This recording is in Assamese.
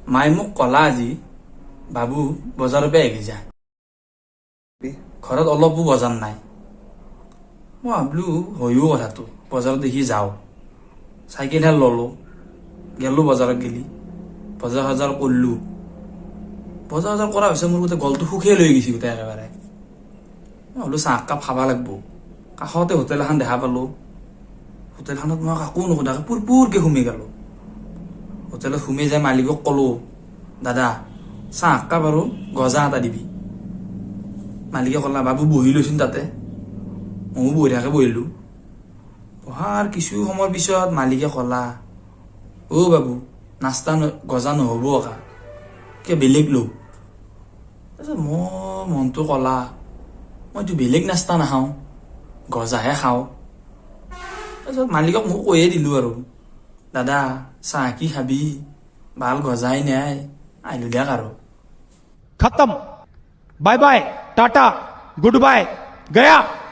মায়ে মোক কলা আজি, বাবু, বজাৰৰ পৰা আহি যা, ঘৰত অলপো বজাৰ নাই। মই ভাবলো, হয়ো কথাটো, বজাৰত দেখি যাওঁ। চাইকেলখন ললো, গেলো বজাৰত। গেলি বজাৰ সজাৰ কৰিলো। বজাৰ সজাৰ কৰাৰ পিছত মোৰ গোটেই গলটো শুকাই লৈ গৈছে গোটেই একেবাৰে। মই ভাবলো, চাহ একাপ খাব লাগব। কাষতে হোটেল এখন দেখা পালো। হোটেলখনত মই কাকো নুসুধাকে পুৰপুৰকে সোমাই গ'লো। হোটেলত সোমাই যাই মালিকক ক'লো, দাদা, চাহ একাপ আৰু গজা এটা দিবি। মালিকে ক'লা, বাবু, বহি লৈচোন তাতে। ময়ো বঢ়িয়াকে বহিলো। বহাৰ কিছু সময়ৰ পিছত মালিকে ক'লা, অ' বাবু, নাস্তা গজা নহ'ব আকা, কিয় বেলেগ লওঁ। তাৰপিছত মোৰ মনটো ক'লা, মইতো বেলেগ নাস্তা নাখাওঁ, গজাহে খাওঁ। তাৰপিছত মালিকক মই কৈয়ে দিলোঁ আৰু, দাদা, চাহ কি খাবি, ভাল গজাই নাই, আহিলো দিয়ক আৰু। खत्म, bye bye, tata, goodbye, गया।